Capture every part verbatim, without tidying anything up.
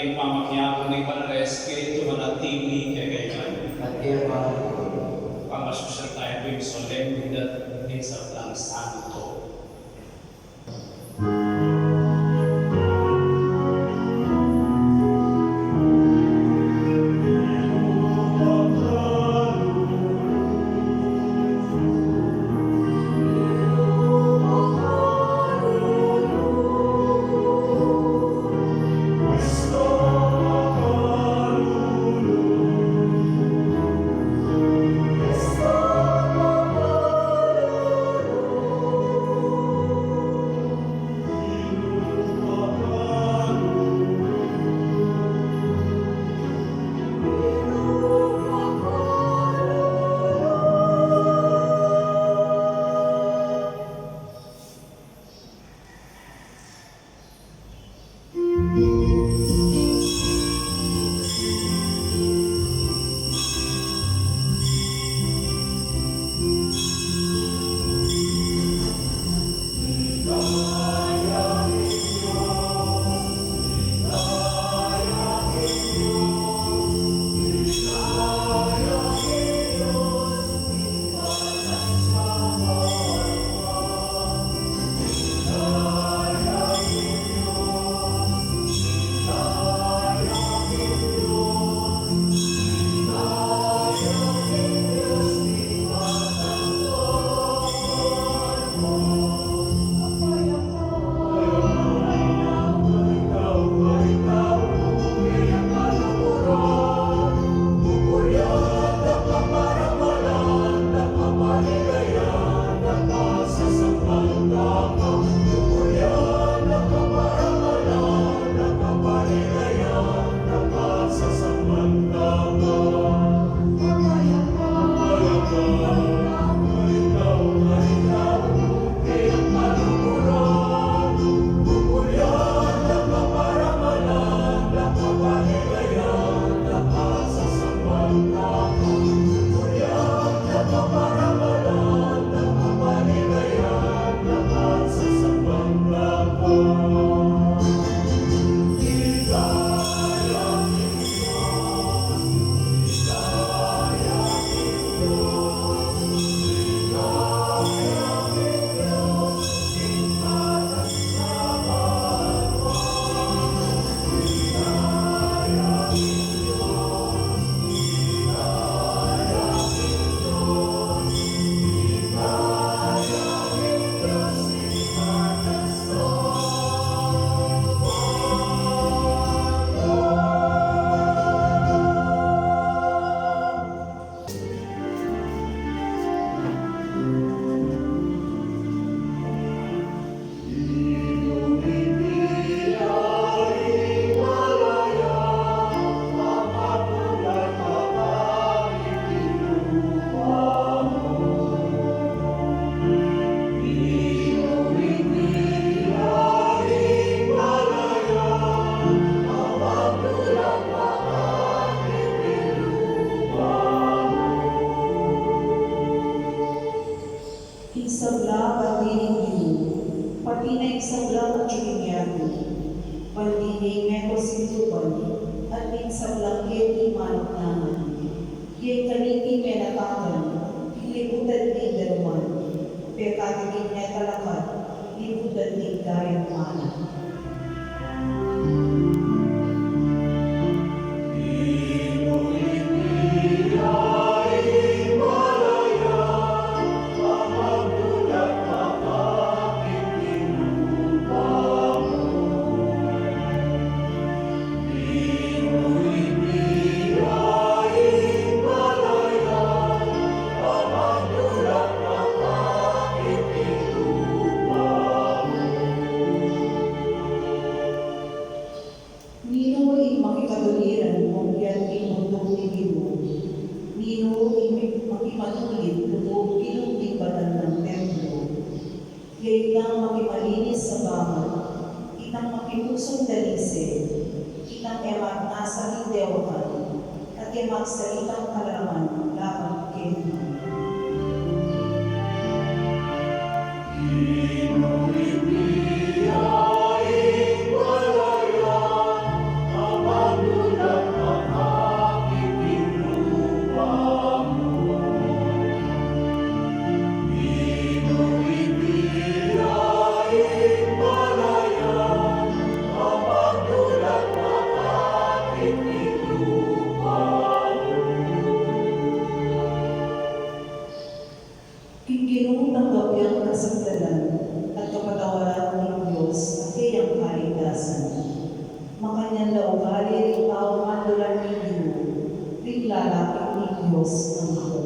Ing pamakiabe ning Banal a Espiritu manatili kekayu ngan. At kaya pa. Pamasusyan tamu pu ing solembidad ning Sablang Santo. Ing sabla, bandi ning Ginu, pati na ing sablang atyu king yatu, bandi ning metung king lupang, at ing sablang keti manuknangan. Ing kaniting menatatan, libutan ning danuman, pekati ning metalakad, libutan ning dayang mana. Ninu ing makikatuliran, o biat ning bunduk ning Ginu? Ninu ing makimanulid, lugud king banal nang templo? Ing itang makimalinis a bangat, itang makipusung dalise, itang e magnasa king dewakan, at e magsalitang kalaman laban keti. Lalapit ning Dios ang ako.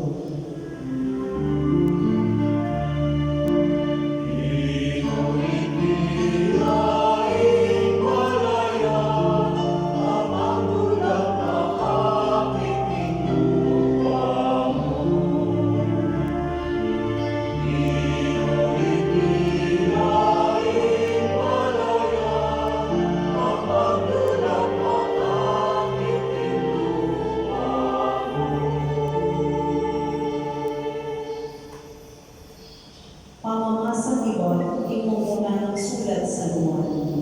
Pamamasan ibat king mumunang sulat San Juan.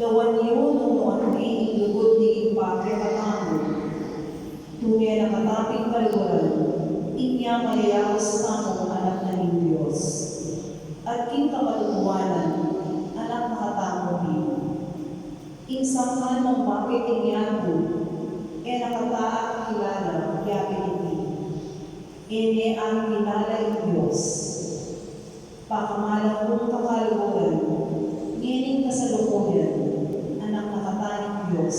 Lawan yu nung nuan ne ing lugud ning Ibpa kekatamu, tune na kata pin kaluguran, inya mayayaus tamung anak na ning Dios, at king kapatutuanan, anak na katamu pin. Ing sangkan nung bakit ing yagu, e na kata akilala, ya pin iti. E ne akilala ing Dios. Pakamalan kung kakaluguran, ngening kasalukuyan, anak na kata ning Dios,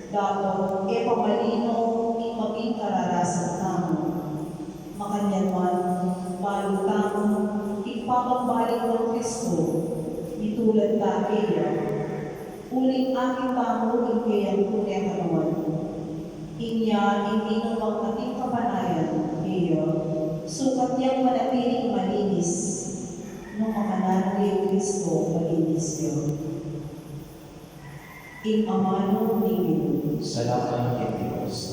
dapot e pa malino ing mabing kararasan tamu. Makanyan man, balu tamu ing pamambalik nang Kristo, mitulad ta keya. Uling akit tamu ing keyang tune katawan. Inya ing ninumang ating kapanayan keya, sukat yang manatiling malinis, nung makananu ya i Kristo, malinis ya. Ing amanu ning Ginu. Salamat king Dios.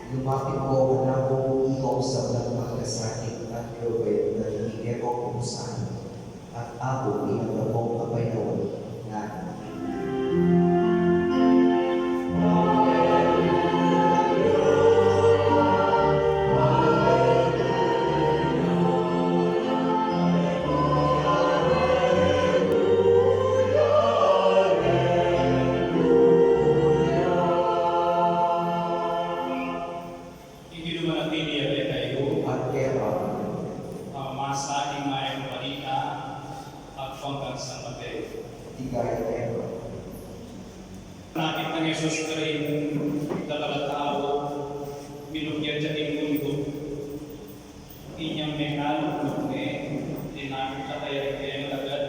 Lumapit ko kanaku, ikaw sablang magkasakit, at kabayad na, ine ko kung saan. At aku, ing agyang kapayawan, ngana. Ing Ginu manatili ya kekayu. At keka. Pamamasa ning Mayap a Balita agpang kang San Mateo. Ligaya keka. Nakit nang Jesus karing dakal a tau, milukyat ya king mundu, inyang mengalut ne, linapit na kaya ring alagad,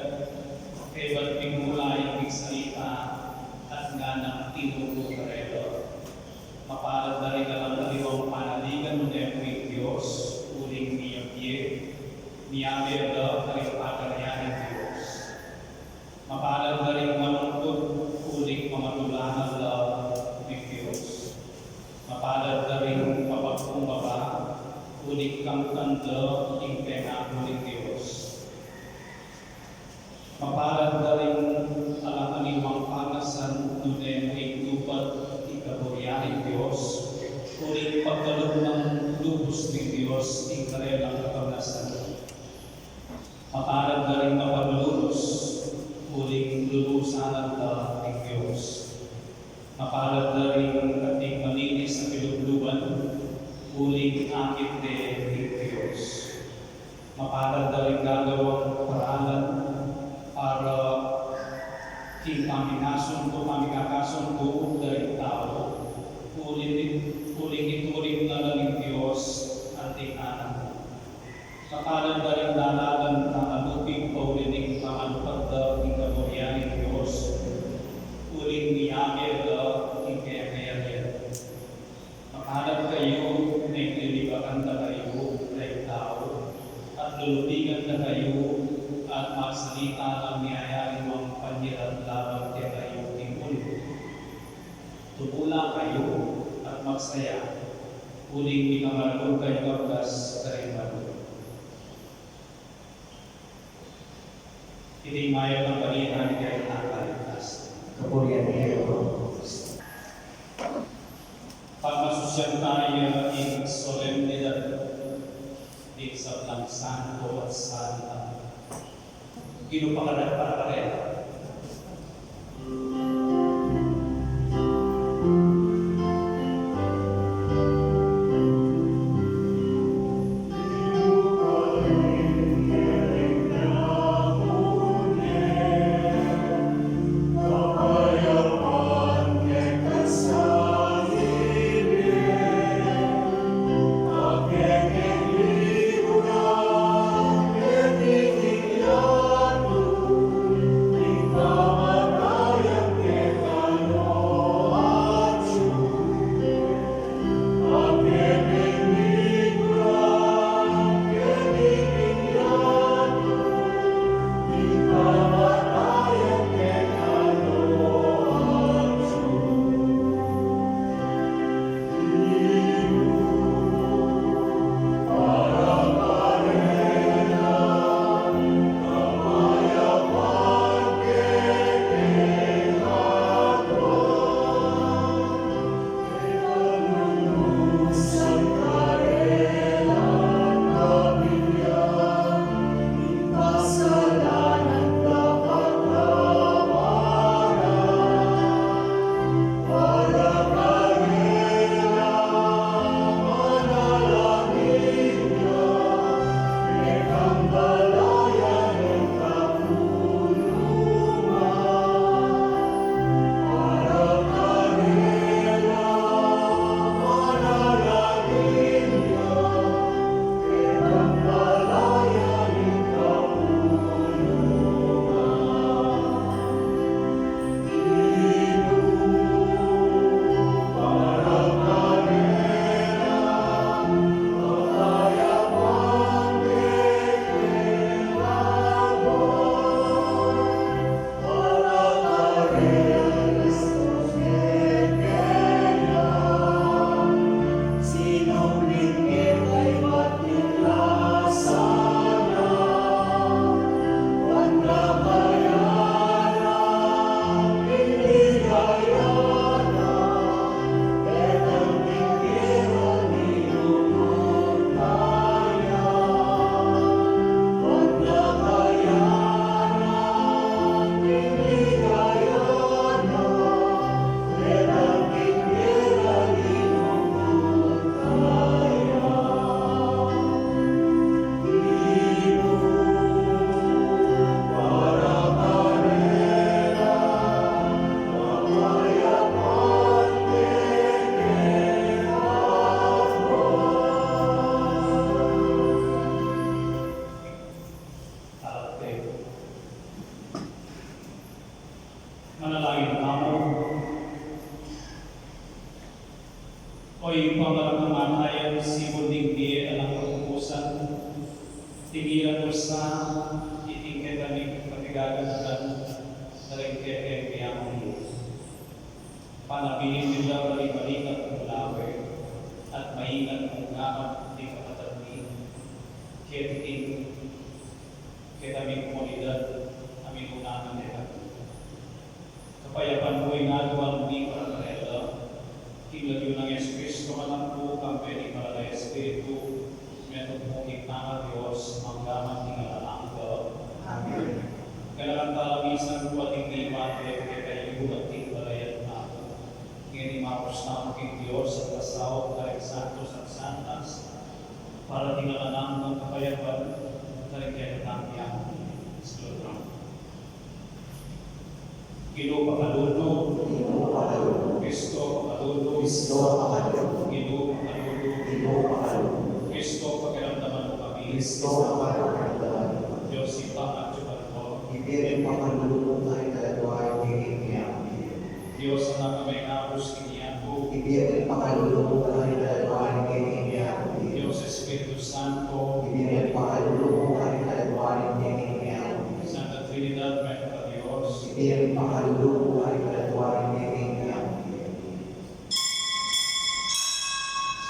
kaybat mimula ya king salita, at nganang tinuturu karela. Mapalad da ring alang aliwang panaligan nune mu ing Dios, uling miyabie, miyabe da karing pagaryan ning Dios. Mapalad da ring malungkut, uling pamatulanan da ing Dios. Mapalad da ring mapagkumbaba, uling kamtan da ing pengaku ning Dios. Mapalad da ring alang aliwang panasan nune mu ing tupat ing kaburian ning Dios, uling pagkalub nang lubus ning Dios ing karelang kapanasan. Mapalad da ring mapaglulus, uling lulusan da ning Dios. Mapalad da ring ating malinis a kilubluban, uling akit de ning Dios. Mapalad da ring gagawang paralan para king pamikasundu, pamikakasundu da ring tau, uling, uling ituring na la ning Dios anting anak. Mapalad da ring daralan king alupig pauli ning pamanupad da king kaburian ning Dios, uling miyabe da king kayang kayarian. Mapalad kayu nung lilibakan da kayu ring tau, at lulupingan da kayu, at magsalita lang mayayari mang panyirat laban kekayu king uli. Tumula kayu at magsaya, Uling mikamaragul kayong kapatad sa karimanan. Iti ing mayap a balita ning kayang tanggaling. Kapurian keka, Ginu. Pamasusyan taya ing solemnidad ning sablang santo at santa. Ginu, pakada-, pakada-, Manalangin tamu. O Ibpa, makakamatayan, sibul ning bie alang katutusan, tingilan mu sa iting kekaming kapigaganatan, karing kekeng piaman. Panabilin mu la ring maingat mung lawe at maingat mung gamat ning kapatad mi. Keti king kekaming komunidad, a minuna na kekami. Kapayapan mu ing aduan mi para karela, king lagyu nang Jesucristo, Anak mu, kambe ning Banal a Espiritu, metung king Dios, mangga man king alang angga. Amen. Ganakan tala misan pu ating mibate kekayu ating balayan tamu. Ngeni maus tamu king Dios at kasawa karing santos at santas, para king alang anggang kapayapan, karing kekatang piaman. Saludu tamu. Ginu, pakalulu. Ginu, pakalulu. Kristo, pakalulu. Kristo, pakalulu. Ginu, pakalulu. Ginu, pakalulu. Kristo, pakiramdaman mu kami. Kristo, pakiramdaman mu kami. Dios Ibpa, atiu ka rin. Ibie ring pakalulu mu karing kaladua ring kekeng piaman. Dios Anak a mengabus king yatu. Ibie ring pakalulu mu karing kaladua ring kekeng piaman. Dios Espiritu Santo. Ibie ring pakalulu mu karing kaladua ring kekeng piaman. Santa Trinidad, metung ka Dios. Ibie ring pakalulu mu karing kaladua ring kekeng piaman.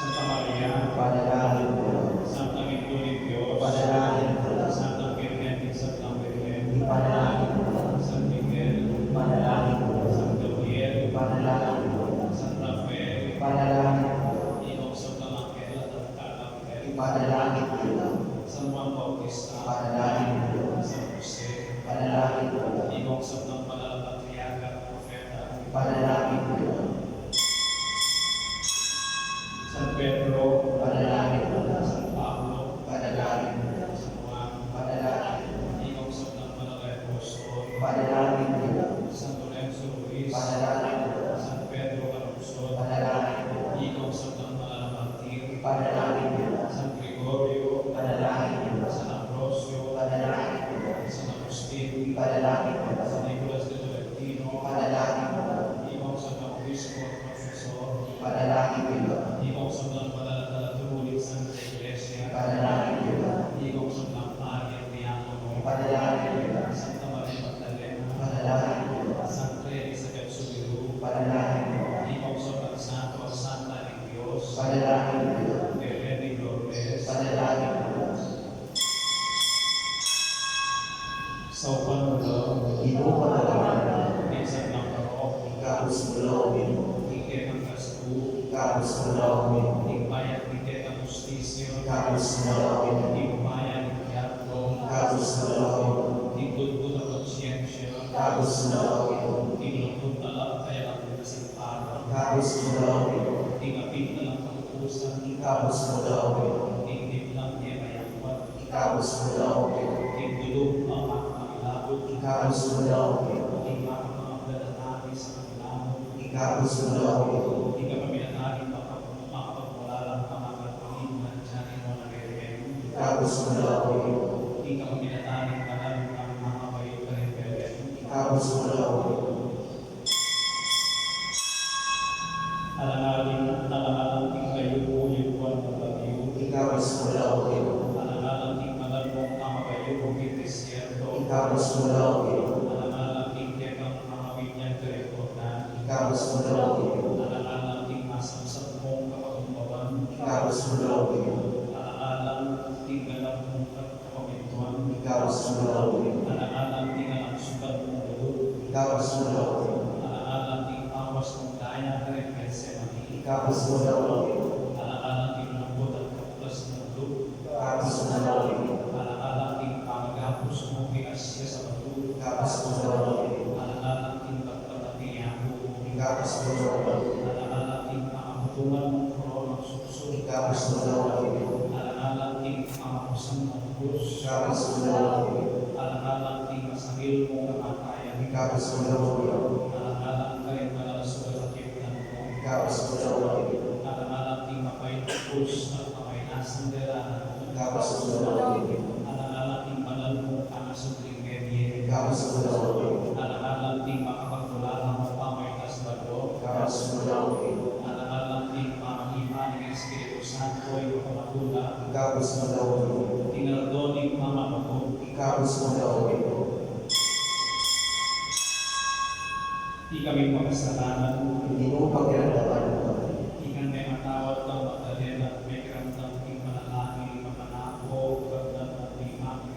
Santa Maria, ipanalangin mo kami. Santa Indu ning Dios, ipanalangin mo kami. Santa Birhen ning Sablang Birhen, ipanalangin mo kami. San Miguel, ipanalangin mo kami. San Gabriel, ipanalangin mo kami. San Rafael, ipanalangin mo kami. Ikong sablang anghel at alang anghel, ipanalangin mo kami. San Juan Bautista, ipanalangin mo kami. San Jose, ipanalangin mo kami. Ikong sablang banal a patriarka at propeta, ipanalangin mo kami. San Pedro, ipanalangin mo kami. San Pablo, ipanalangin mo kami. San Juan, ipanalangin mo kami. Ikong sablang banal a apostol, ipanalangin mo kami. San Lorenzo Ruiz, ipanalangin mo kami. San Pedro Calungsod, ipanalangin mo kami. Ikong sablang banal a martir, ipanalangin mo kami. San Gregorio, ipanalangin mo kami. San Ambrosio, ipanalangin mo kami. San Agustin, ipanalangin mo kami. San Nicolas de Tolentino, ipanalangin mo kami. Ikong sablang obispo at profesor, ipanalangin mo kami. Ikong sablang banal a talaturu ning Santa Iglesia, ipanalangin mo kami. Ikong sablang pari at diakono, ipanalangin mo kami. Santa Maria Magdalena, ipanalangin mo kami. Santa Elizabeth Sobiru, ipanalangin mo kami. Ikong sablang santo at santa ning Dios, ipanalangin mo kami. Birhen de Lourdes, ipanalangin mo kami. Saupan mu la, Ginu, ing sablang parokya, ikabus mu la, Ginu. Ing kekang kasku, ikabus mu la, Ginu. Ing paya, ing kekang hustisya, ikabus mu la, Ginu. Ing paya ning dyablo, ikabus mu la, Ginu. Ing gudgud a konsyensya, ikabus mu la, Ginu. Ing lugud a lagyu ning kasimpanan, ikabus mu la, Ginu. Ing apin alang katapusan, ikabus mu la, Ginu. Ing diblang e mayambat, ikabus mu la, Ginu. Ing duduk a makapangilabut, ikabus mu la, Ginu. Ing makapangablanatani sa kailangan, ikabus mu la, Ginu. Ing kapamilatan ning maka-, makapagmulalang pamakalangit na Diyan ing Nuan a Birhen, ikabus mu la, Ginu. Ing kapamilatan ning banal a mamabayut a Birhen, ikabus mu la, Ginu. Alang-alang, alang-alang king kayuku-yukuan mung bagyu, ikabus mu la, Ginu. Alang-alang king banal mung pamabayut king disyerto, ikabus mu la, Ginu. Alang-alang king kekang pamabinyag king Jordan, ikabus mu la, Ginu. Alang-alang king masamsam mung kapagumbawan, ikabus mu la, Ginu. Alang-alang king ganap mung kapamintuan, ikabus mu la, Ginu. Alang-alang king alangsukan mung lugud, ikabus mu la, Ginu. Alang-alang king awas mung daya karing Getsemani, ikabus mu la, Ginu. Alang-alang king lungkut at kaplas mung lub, ikabus mu la, Ginu. Alang-alang king pamagapus mung king asya sa batu, ikabus mu la, Ginu. Alang-alang king patpat a piniaku mu, ikabus mu la, Ginu. Alang-alang king pangaputungan mung koronang suksuk, ikabus mu la, Ginu. Alang-alang king pamakusan mung krus, ikabus mu la, Ginu. Alang-alang king masangil mung kamatayan, ikabus mu la, Ginu. Alang-alang karing banal a sugat a kibnan mu, ikabus mu la, Ginu. Alang-alang king mapait a krus at kamaynasan dela, ikabus mu la, Ginu. Alang-alang king banal mung pangasubling mebie, ikabus mu la, Ginu. Alang-alang king makapagmulalang mung pamaitas balwam, ikabus mu la, Ginu. Alang-alang king pamagima ning Espiritu Santo, ing makamalula, ikabus mu la, Ginu. King aldo ning pamanugud, ikabus mu la, Ginu. Ikami makasalanan, Ginu, pakiramdaman mu kami. Ikang mematawad kang Magdalena, mekiramdam king panalangin ning mapanapo, gagnan at mimang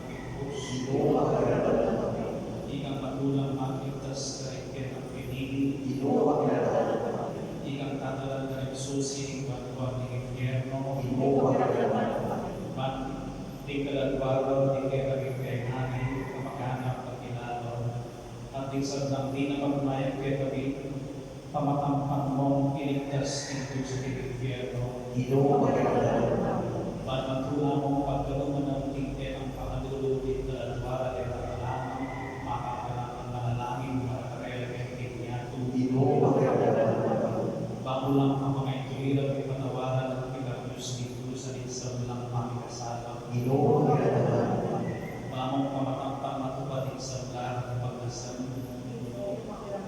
Ginu, pakiramdaman mu kami. Ikang matulang makapigtas karing kekang pinili, Ginu, pakiramdaman mu kami. Ikang tatalan karing susi ning banua ning infierno, Ginu, pakiramdaman mu kami. Ban ding kaladwanan ding kekami pengari, kamag-anak, kakilala, at ding sablang di na magmayap kekami, pamakampan mung iligtas king dusa king infierno, Ginu, pakiramdaman mu kami. Ban matula mung pagkalumanan king kekang pakalulu ding kaladwanan deta tamu, makakarapat manalangin para karela king yatu, Ginu, pakiramdaman mu kami. Ban mu lang kapangaituliran king patawaran at king pagdiyus ning dusa ning sablang mamikasala, Ginu, pakiramdaman mu kami. Ban mung pamakampan matupad ing sablang pagnasan,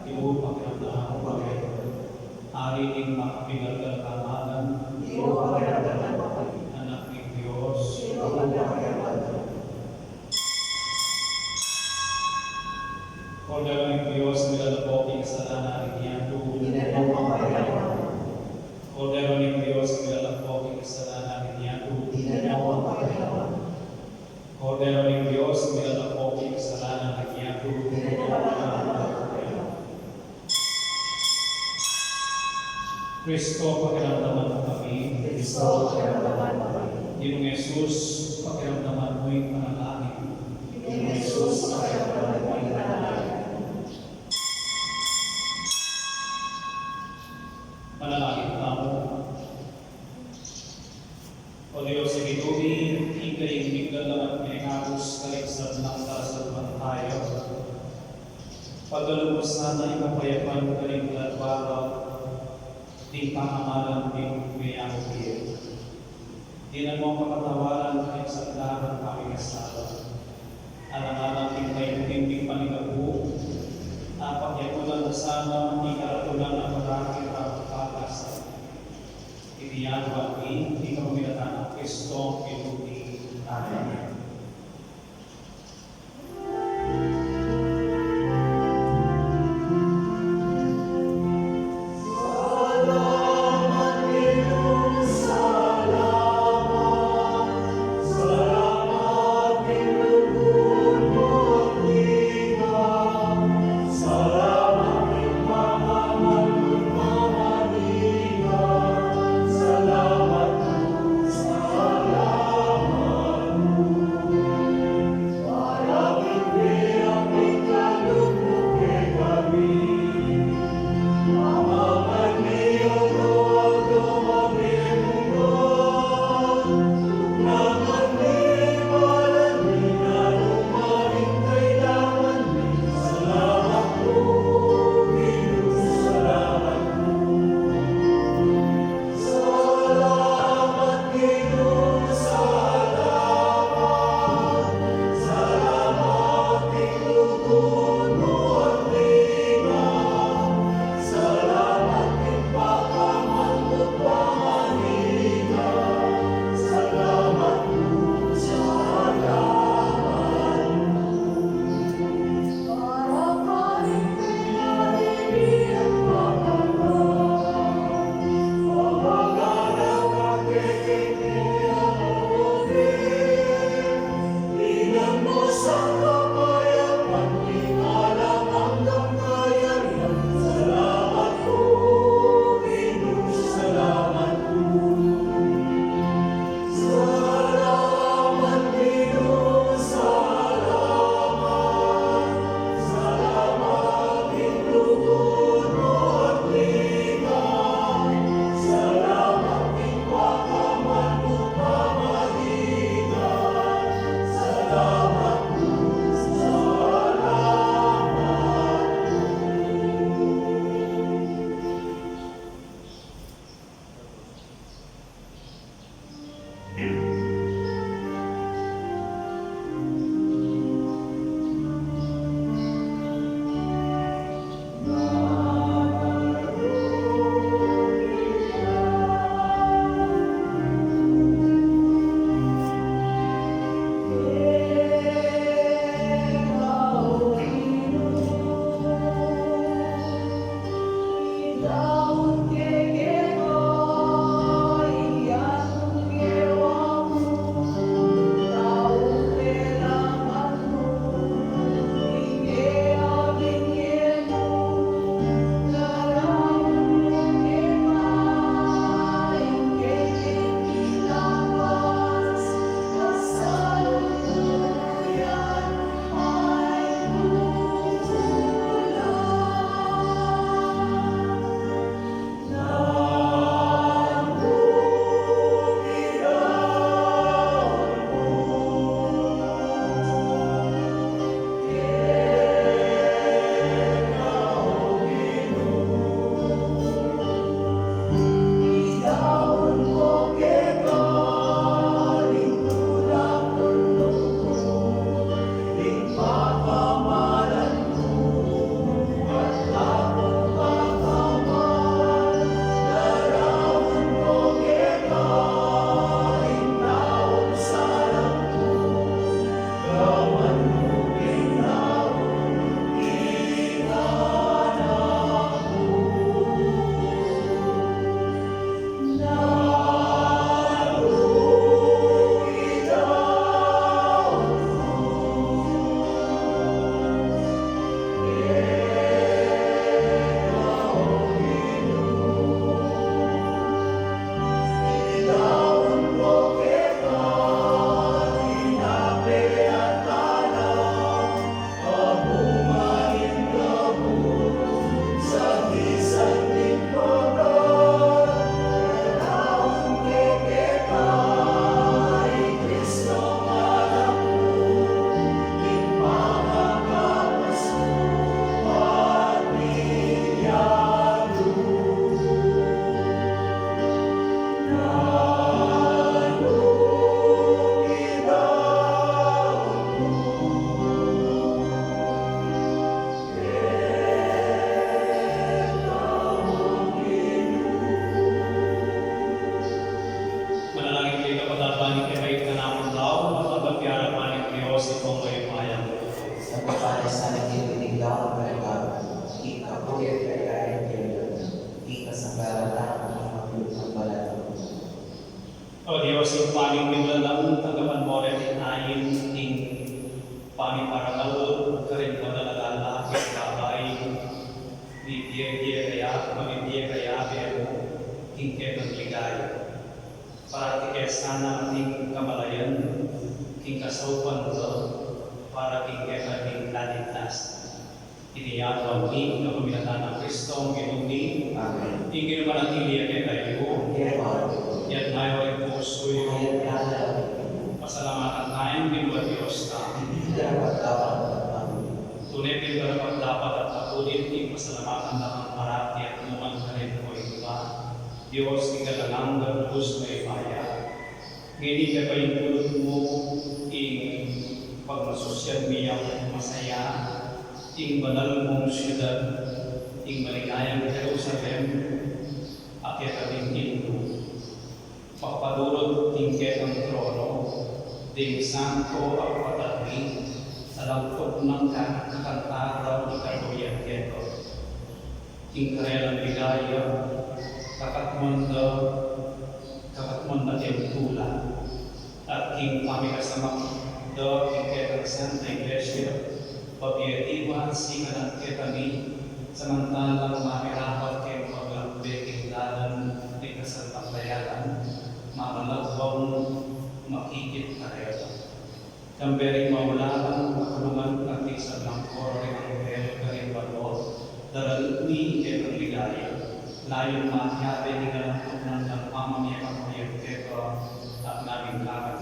Ginu, pakiramdaman mu kami. Ari ning makapilan kang kamalan, Ginu, pakiramdaman mu kami. Anak ning Dios, Ginu, pakiramdaman mu kami. Kordero ning Dios, milalako king kasalanan ning yatu, Ginu, pakiramdaman mu kami. kasalanan ning yatu. Tingnan mo ang kapayapaan. Kordero ning Dios, milalako king kasalanan ning yatu. Tingnan mo ang kapayapaan. Kristo, pakiramdaman mu kami. Kristo, pakiramdaman mu kami. Ginung Jesus, pakiramdaman mu ing panalangin mi. Ginung Jesus, pakiramdaman mu ing panalangin mi. Manalangin tamu. O Dios, Ibpa mi, ika ing migdala at mekabus kaligsan ning talapantaya. Pagkalub mu sana ing kapayapan karing lalam ning pamamalakad ning meyabe. Dinan mung kapatawaran ing sangkatang pamikasala. Alang-alang king kayang tingting panikapu, apagyakulan na sana ing karatulan a parati at pag-asa. Iti aduan mi king kapamilatan nang Kristo, Ginu mi. Amen. Panikipakitaan tamu, at ang kapayapaan ning Dios, Ibpang mayupayang lugud. At kapayapaan ning Dios, Ibpang mayupayang lugud, king kapurian at kayarian king kasangkapan, king kapurian at kayarian. O Dios, ing pamimiglalang tanggapan mo rin ing ain king pamiparangal karing banal a lalaki at babai, mibie-bie kaya, mabibie kaya mu king kekang ligaya. Parati ke sana ating kamalayan king kasaupan da para king kekang kaligtasan. Iti aduan mi king kapamilatan nang Kristong Ginu mi. Amen. Ing Ginu manatili ya kekayu. Kekayu. Itas yu ring pusu yu. Itas yu. Pasalamatan taya ing Ginu a Dios tamu. Iti karapat dapat at matulid. Tune pin karapat dapat at matulid ing pasalamatan da kang parati at nu man karin, O Ibpa, Dios king alang angga, lubus mayupaya. Ngeni, pepayundulut mu ing pagmasusian mi yang masaya, ing banal mung siudad, ing maligayang Jerusalem, a kekabing indu. Pakapadurut king kekang trono ding santo a kapatad mi, alangkot nang ka-, kakantaran ning katurian keka. King karelang ligaya, kakatmuan da, kakatmuan da king tula, at king pamikasamak da king kekang Santa Iglesia, pabie tiwa at sikanan kekami, samantalang mamirapat keng paglakbe king dalan ning kasalpantayanan, mamalagwang makikit karela. Kambe ring maulagang kakulungan, kantisan nang koro ring anghel karing banua, daralit mi ing kekang ligaya, layun makiabe ning alangkot nang pamamie kapayapan keka, at nabingkaran.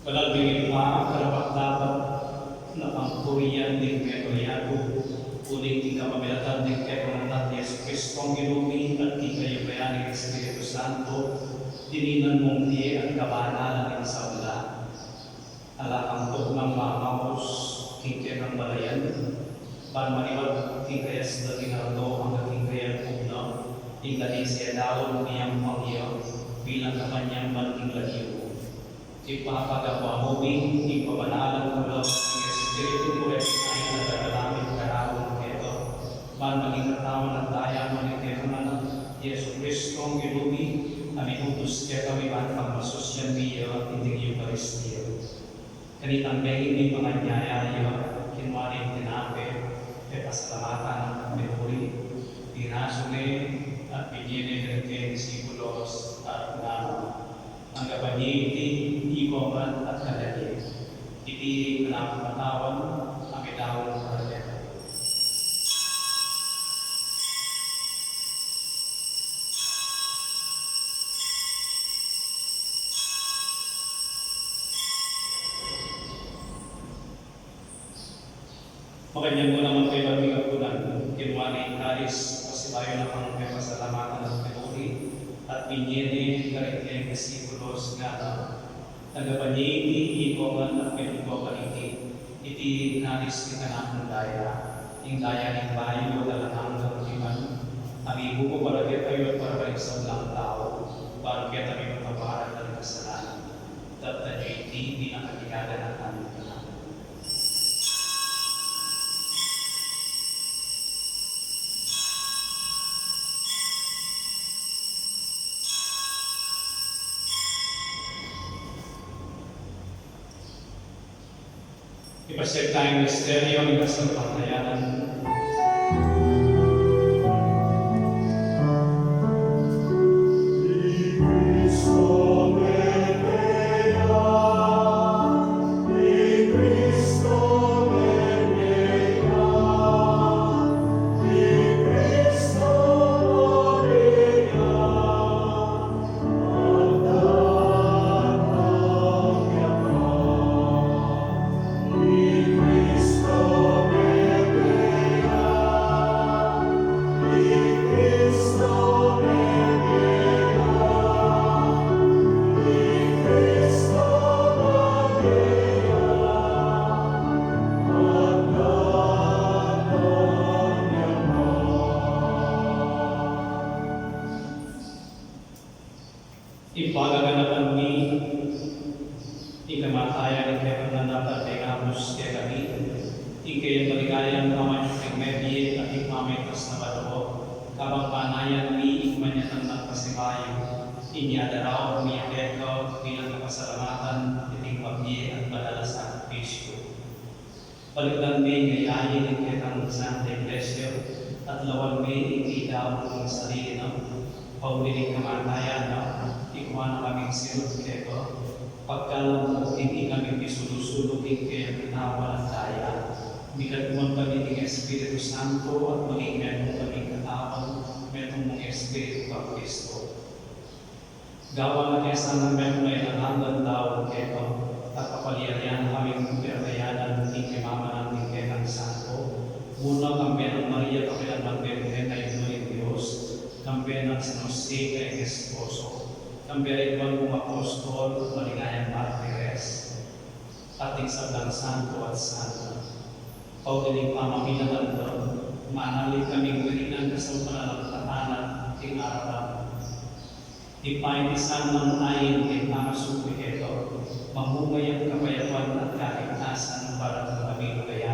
Banal ming Ibpa, karapat-dapat na pang purian ding metung a yatu, uling king kapamilatan ning kekang Anak, Jesucristo, Ginu mi, at king kayupayan ning Espiritu Santo, dininan mung bie at kabanalan ning sabla. Ala kang tuknang mamaus king kekang balayan, ban manibat king kayasdan ning aldo angga king kayalpug na, ing lagyu siyadaun miyampang ya bilang kapanyamban ning lagyu. Ibpa, pagamuan mu mi ing pabanalan mu la ning Espiritu mu, ring ain a daralan mi karaun keka, ban maging katawan at daya na ning kekang Anak, Jesucristo, Ginu mi, a minutus kekami ban pagmasusian mi ya king Eukaristia. Kanitang bengi ning panganyaya ya, kinua ne ing tinape, pepasalamatan at minuri, pirasu ne, at binie ne karing kayang disipulos, at ngana, tanggapan ye iti, ikoman at kanan ye. Iti ing kanakung katawan, a midaun para kekayu. Makanyan mu naman kaybat ning apunan, kinua ne ing kalis, pasibayu na kang pepasalamatan at minuri, at binie ne karing kayang disipulos, ngana, tanggapan ye iti, ikoman at minum kayu kaniti. Iti ing kalis ning kanakung daya, ing daya ning bayu at alang anggang tipan, a mibubu para kekayu at para karing sablang tau, ban keta mi Pasiag taya king misteryu ning kasalpantayanan. Ipagaganakan mi ing kamatayan ning kekang Anak at pengabus kekami ing keyang maligayang pamanyubling mebie at ing pamagtas na banua, kabang panayan mi ing manyatang nang pasibayu. Inya daraun mi keka bilang kapasalamatan iting mabie at banal a sakripisyu. Balikdan mi ing ain ning kekang Santa Iglesia, at lawan mi ing idaunan ning sarili na, pauli ning kamatayan na, ikua na kaming sinut keka, pagkalupa king ikami misulu-sulu king kekang katawan at daya, mikadwan kami ning Espiritu Santo, at maging metung kaming katawan, metung mung Espiritu, Kristo. Gawan na ke sanang metung a alang anggang daun keka, at papaliarian na kaming pepayanayan ing pamamanan ning kekang santo, muna kambe nang Maria kapilan man Birhen a Indu ning Dios, kambe nang San Jose a kayang esposo, kambe ring banal mung apostol, maligayang martires, at ding sablang santo at santa. Pauli ning pamaminatan da, manalig kaming wiri nang kasalpantayanan king arapan. Ipaintisan nang ain ning pangasubli keka, mamunga yang kapayapan at kaligtasan para king pamilya.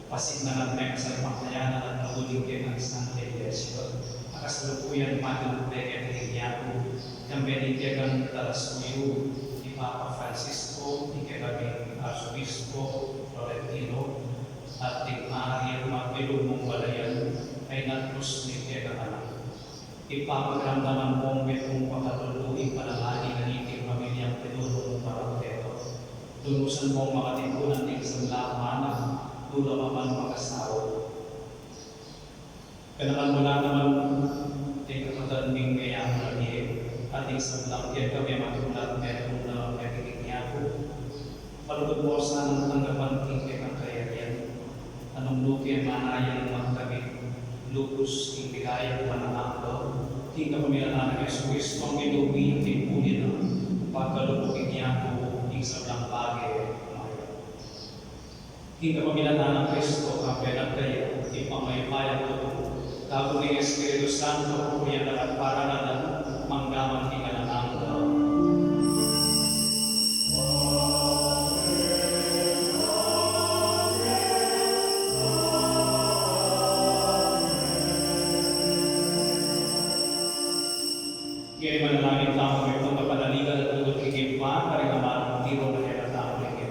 Pasignalan me ing kasalpantayanan at lugud ning kekang Santa Iglesia, a kasalukuyan matiluk de keti king yaku, kambe ning kekang talasuyu, i Papa Francisco, ing kekaming Arsobispo Florentino, at ding ari at magbilug mung balayan, a inatlus ning kekang Anak. Ipapakiramdaman mung metung pakalulu ing panalangin na niting pamilyang pinulung mung barang keka. Lunusan mung makatimpunan ding sablang manang lula man makasawa. Ganakan mu la naman ding kapatad ming meyaman a mie, at ding sablang kekami a matulad metung na keti king yaku. Palugud mu sanang tanggapan king kekang kayarian, nung nuke manaya nang magkamit lubus king ligaya at panangangga, king kapamilatan nang Jesucristo a Ginu mi at Timpuni na, pagkalub king yaku ing sablang bage a mayap. King kapamilatan nang Kristo, kambe nang kaya, king pamanyubling tutu, kaku ning Espiritu Santo, pupurian na la at parangalan, mangga man king alang angga. Ngeni manalangin tamu, metung a panaligan at lugud king Ibpa, karing amanung tiru na kekatamu king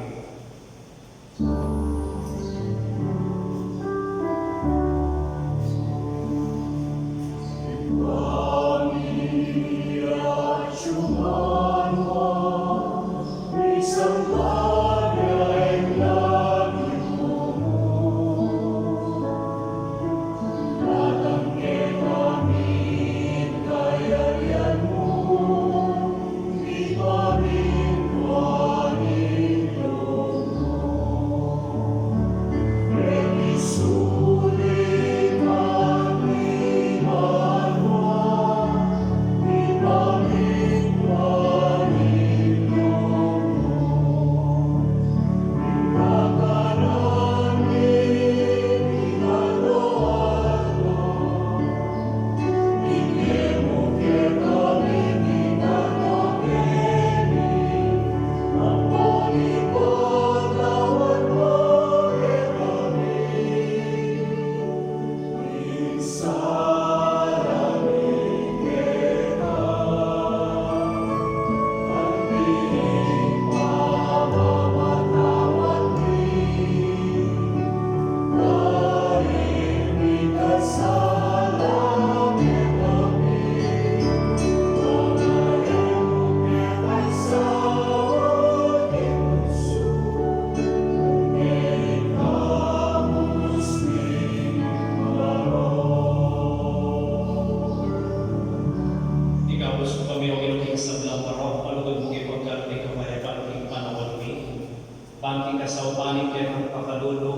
King kasaupan ning kekang pakalulu,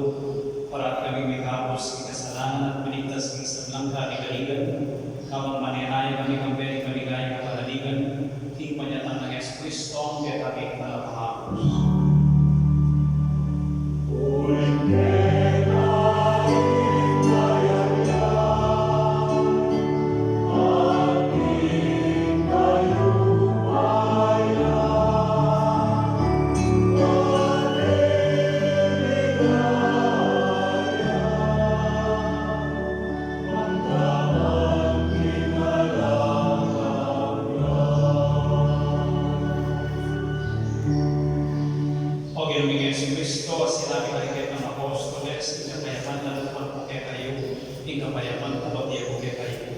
parati kaming mikabus king kasalanan at miligtas king sablang kaligaligan, kabang manenaya kami king maligayang kapanaligan, king panyatang nang Jesucristo, a kekami talapangabus. O Ginung Jesucristo, a sinabi mu king kekang apostoles, ing kapayapan lalupan ku kekayu, ing kapayapan ku bie ku kekayu.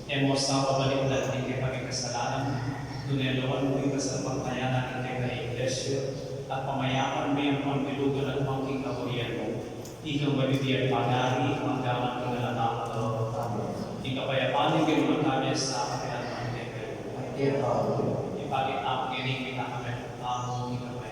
E mu sa pabalikdan ing kekami kasalanan, nune lawan mu ing kasalpantayanan ning kekang Iglesia, at pamayapan me ampon bilugan na king kaburian mu. Ikang mabibie at pagari, mangga man king alang angga. Amen. Ing kapayapan ning Ginu manatili sa kapilan man kekayu. At kekayu rin. Ipakit tamu ngeni ing kekami ing kapayapan.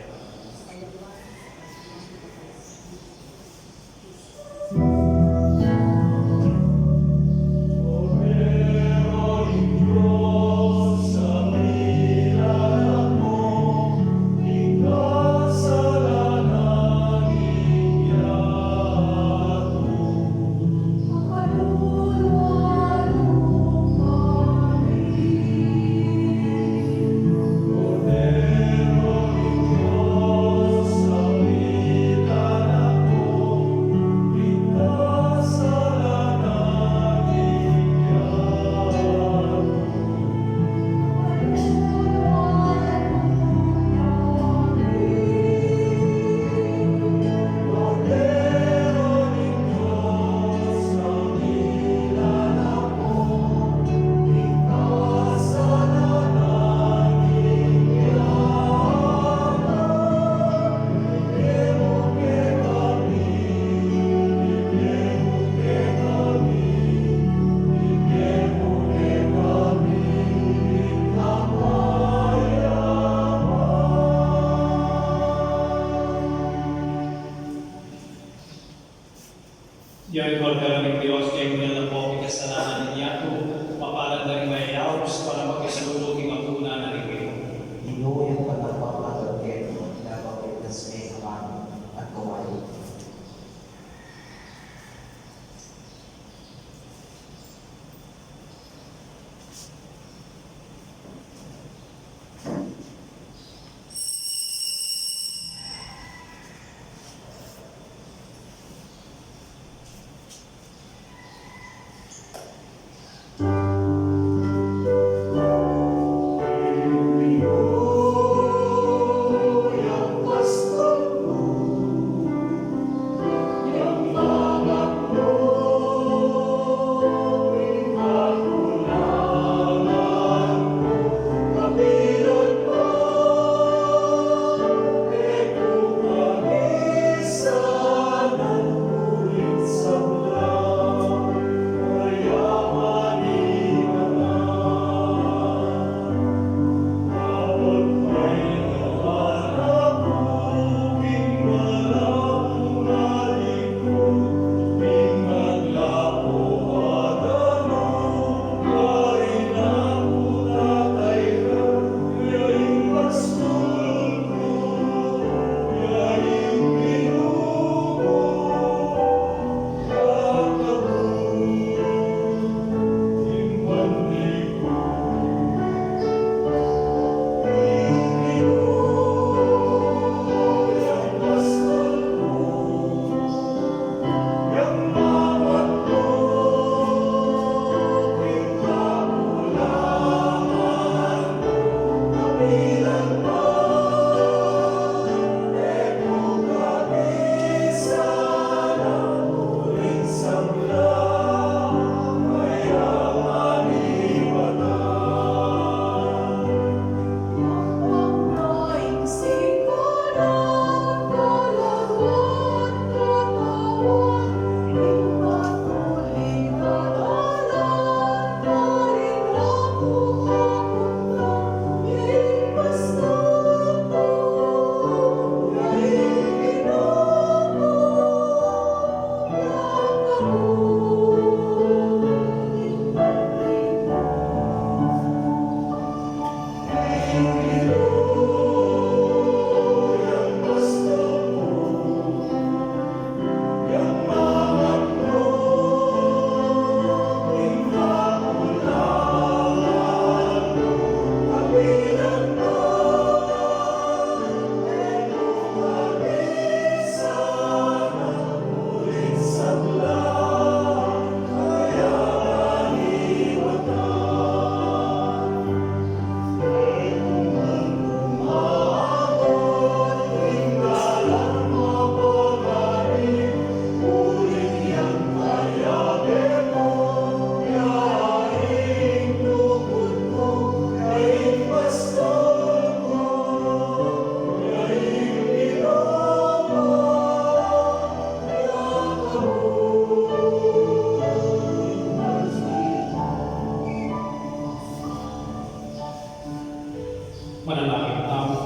Manalangin tamu.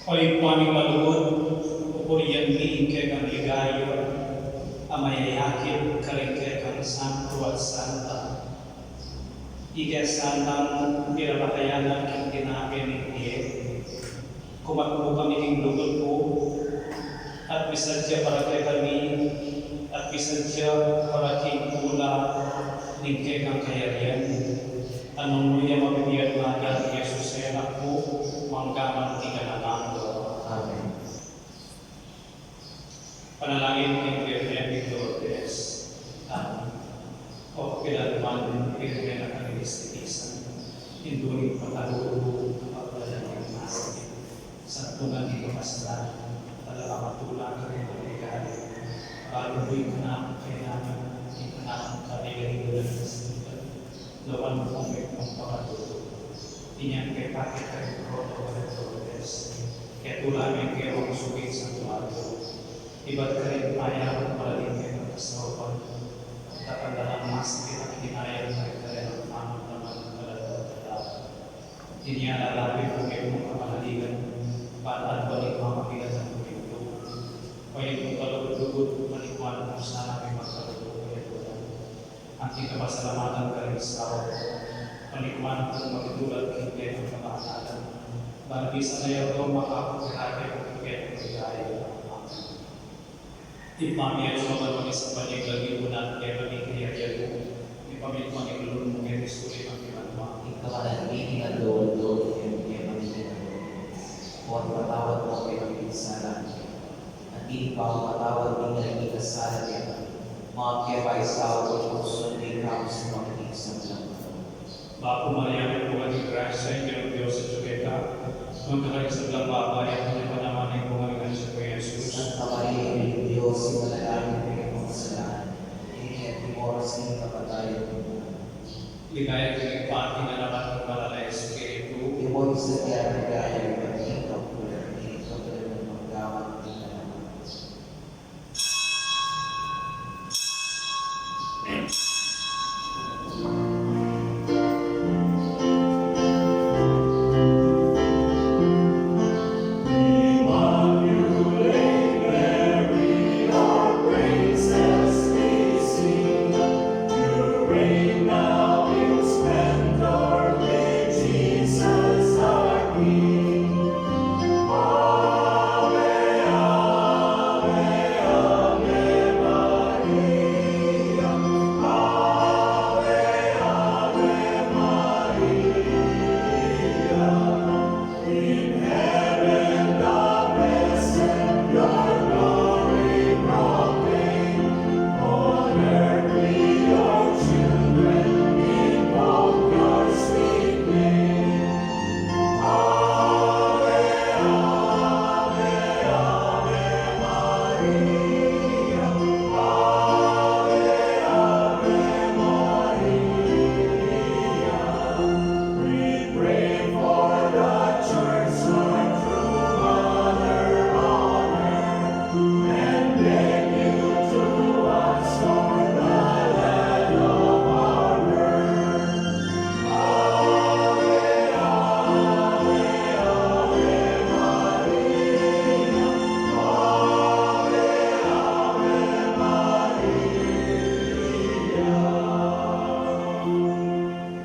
O Ibpa ming malugud, pupurian mi ing kekang ligaya a mayayakit karing kekang santo at santa. Ika santang pirarahayan na king tinape ning bie, kumakbu kami king lugud mu, at misadya para kekami, at misadya para king kula ning kekang kayarian, a nung nu ya mabibie at maganang Jesus a Anak mu, mangga man king alang angga. Amen. Panalangin king Birhen a Lourdes. Amen. O kapilan man, Birhen a kalinis-linisan, Indu ning pakalulu, paglalang ning masakit, santungan ning makasalanan, talaga matula karing maligayan, balu mu ing kanakan kailangan, ing kanakan kailangan ning kasakitan, lawan mu kami king pakalulu. Inyang kekami karing korona a Lourdes, ketula mu ing kekang suking santuaryo, ibat karing mayap at malalim a kasaupan, at dapat da lang masakit a kinayang karing karelang pamantaman at kaladkad. Inya lalapit mu king kapanaligan, ban ban ing pamakilan mu king lugud. Paindu ka lugud-lugud, manikwan mu sana king magkalugud king lugud. Anti kapasalamatan karing sawa mu, panikwan mu magtulad king kekang kabanalan, ban misan a yatu makapagkakit king kekang ligaya. Amen. Ibpa mi atsu ka banua, misamban ya ing lagyu mu, datang kekami ing kayarian mu, mipamintuan ing lub mu keti sulip anti banua. Ing kakanan mi king aldo-aldo ibie mu kekami ngeni. O patawad mu kekami ing sala mi, anti ing pamamatawad mi karing mikasala kekami. Manga e mu paisaul king pagsubli, ikau sa makinig sablang. Bapu Maria, mitmu ka king grasya, ing Ginung Dios atyu keka, nuan ka karing sablang babai, at nuan ya pa naman ing bunga ning atian mu, i Jesus. Santa Maria, Indu ning Dios, ipanalangin mu kaming makasalanan, ngeni at king oras ning kamatayan mi. Ligaya king Ibpa, king Anak, at king Banal a Espiritu. Imo ing sadya a ligaya, ibat king kabud, king kabud, mangga man king alang angga.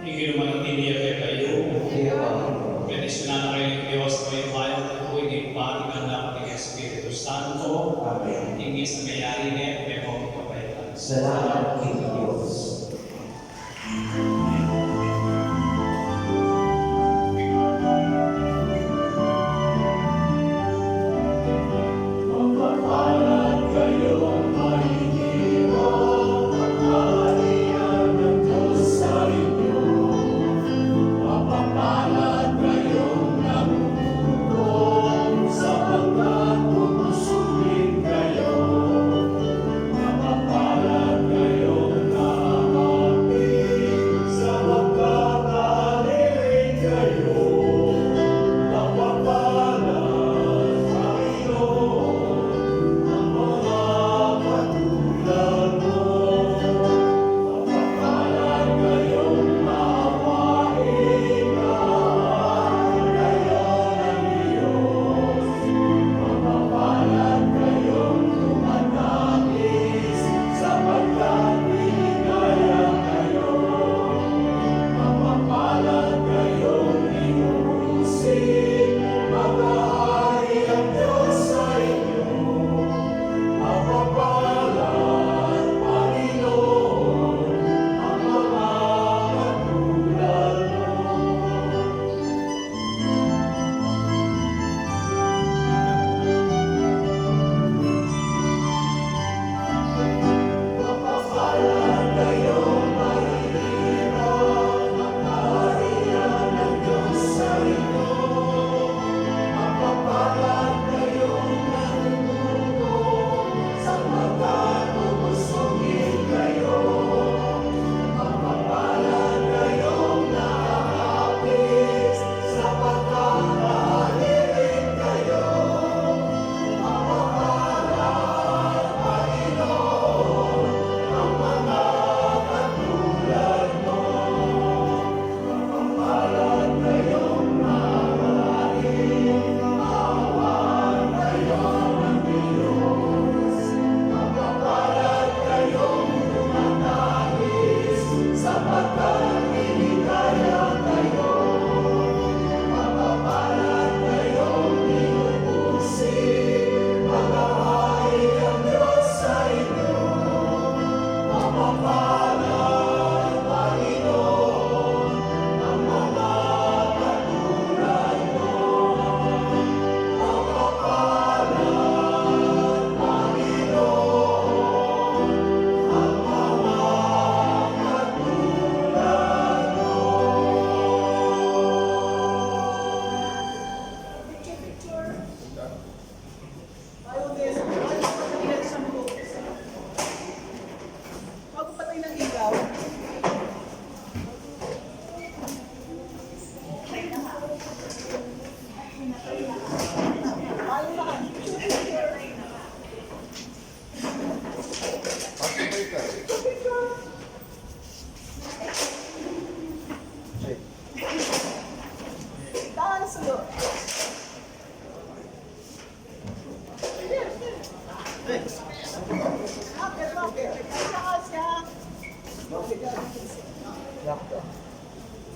Ing Ginu manatili ya kekayu. Bendisyunan na kayu ning Dios a mayupaya, ing Ibpa, ing Anak, at ing Espiritu Santo. Amen. Ing misa meyari ne, mebong kapaitan. Salamat king Dios.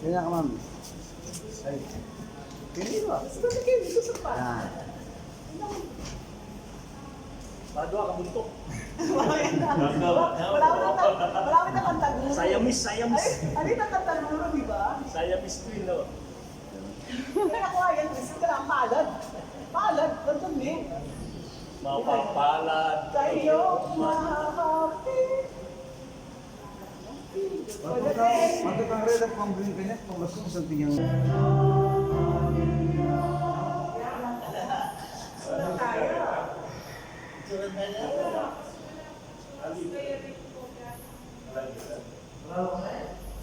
Kanya ka, ma'am. Ay. Pili ba? Gusto ko sa Kim, gusto sa pa. Yan. Bado ka, buntok. Wala, wala, wala, wala, wala, wala, wala, wala, Siamese, Siamese. Ay, ano yung tatantan mo, di ba? Siamese twin, no? Kaya ko, ayan, gusto ko lang palad. Palad, nandun eh. Mapapalad. Kayo, mahapit. Magkakang red at pang green kanya, pang mas kung sa tingin.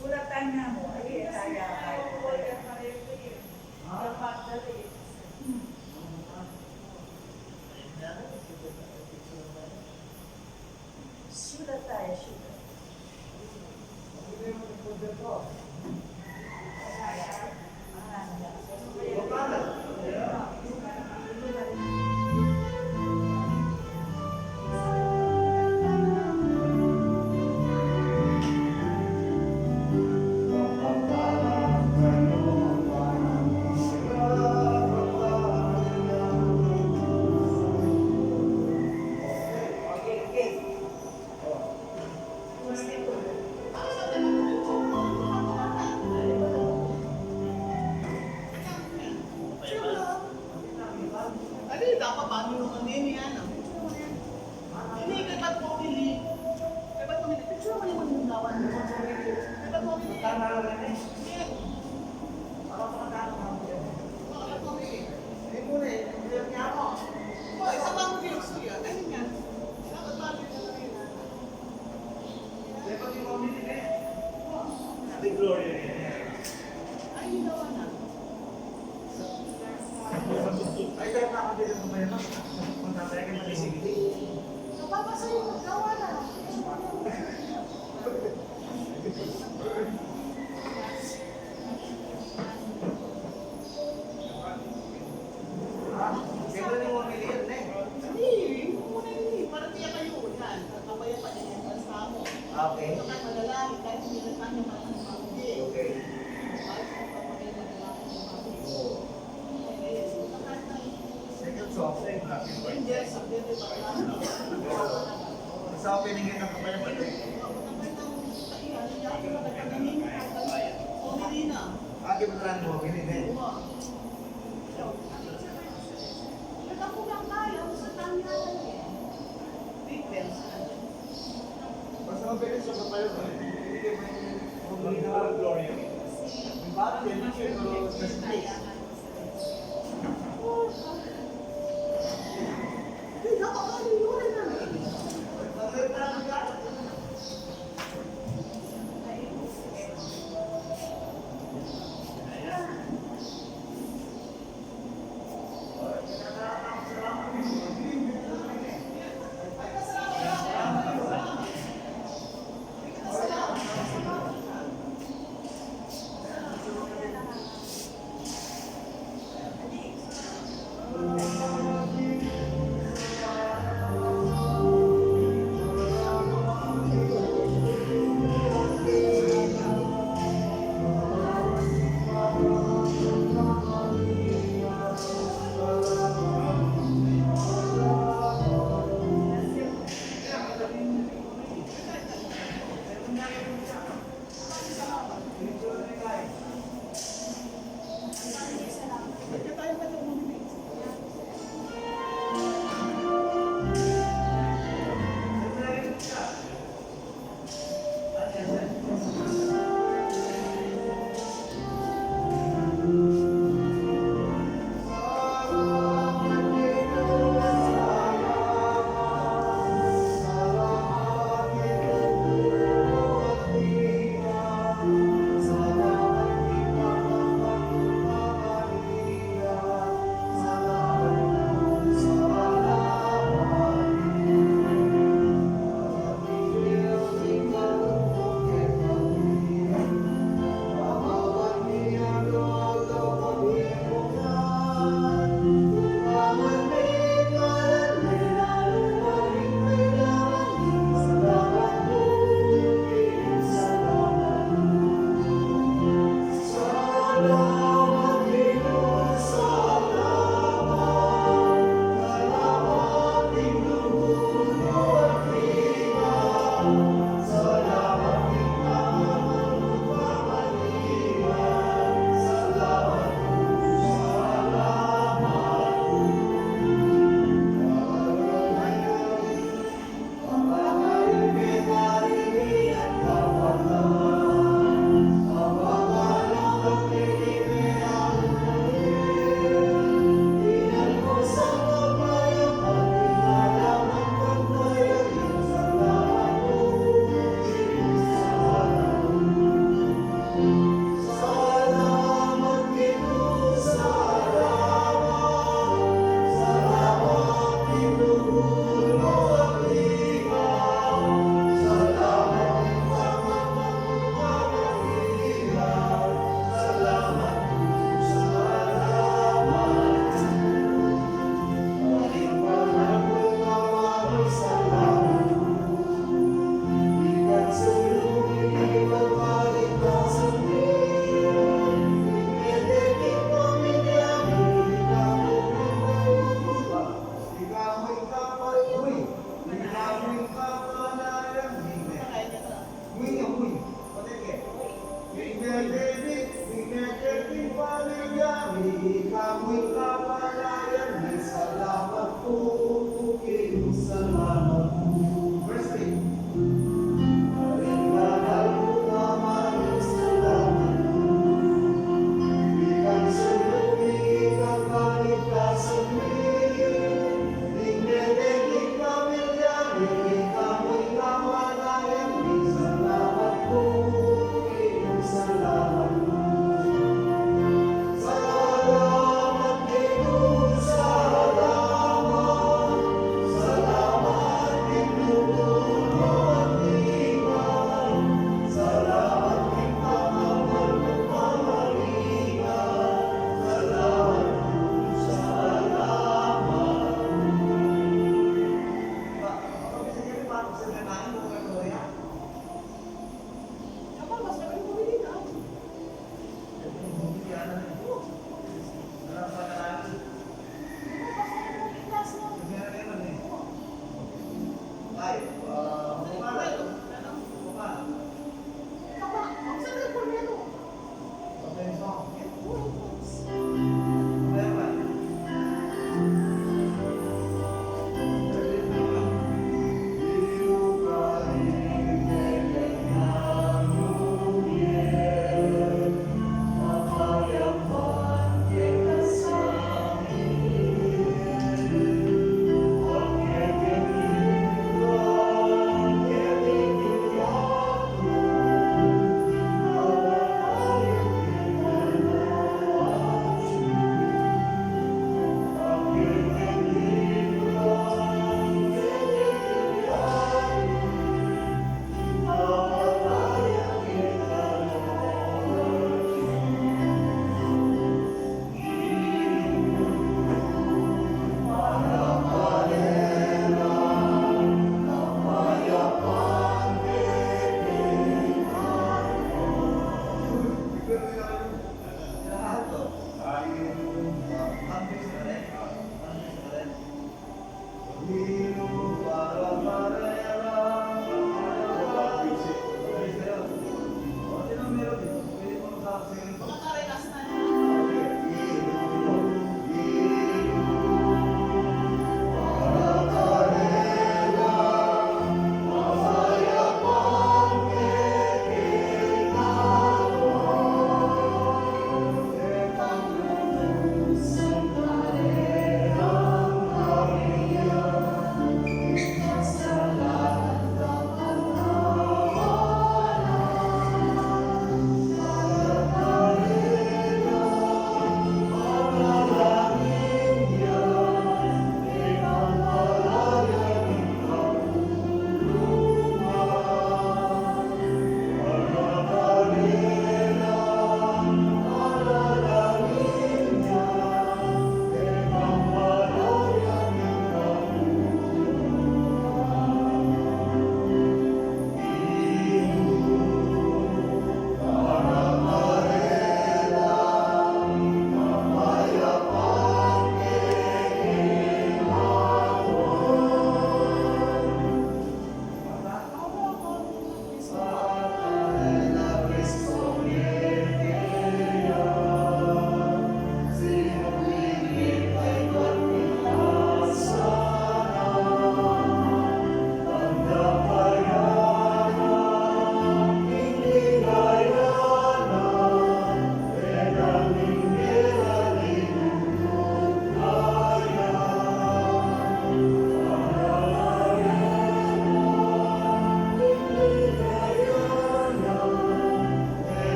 Sulatan na mo. Ay, kaya. Sulatan, sulatan. Ano yun? Dapat bago naman din yan, ah. Ini, kay ba't mo pili? Kay ba't mo pili? Picture mo yung mga gawa mo. Kay ba't mo pili? Tama na rin eh. Yan. Para makatama ka mo yan. Kay ba't mo pili? Hindi mo na eh. Hindi nga ako. Oh, isa pa ang pinagsuya. Ayun nga. Dapat bago na lang yun, ah. Kay ba't mo pili eh? Ate Gloria yan. Ay, yun naman, ah. Ay, kaya nga ako din ang kumain, ma'am. Kung tatay ka, mali. Sige. Napapasaya yung magkawa na. Ah, siyempre, ni mo piliin, eh. Hindi, hindi ko muna yun, eh. Para tiya kayo, yan. Kapaya pa din yung bansa mo. Okay. Ito kahit manalangin, kahit hindi na tayo manalangin. Okay. Kahit sa kapatid, manalangin. Oo. Second song, sa Black and White. Sa opening ng kapayapaan. Agi mo na lang mo, pili na eh. Basta mabilis sa kapayapaan. Gloria. Bakit? Hindi siya, pero just in case. David, ing mebie king pamilya mi, ikamu ing kapalayan mi, salamat pu, pu, pu, pu, salamat pu. Verse three. Ing banal mung Ama, salamat pu. Ikang sundut mi, ikang kaligtasan mi. Ing mebie king pamilya mi, ikamu ing kapalayan mi, salamat pu, salamat pu. Salamat, Ginu, salamat, salamat.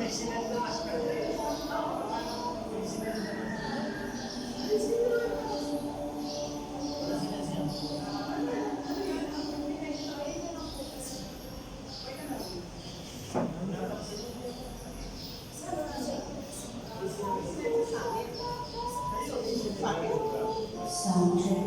Sound check.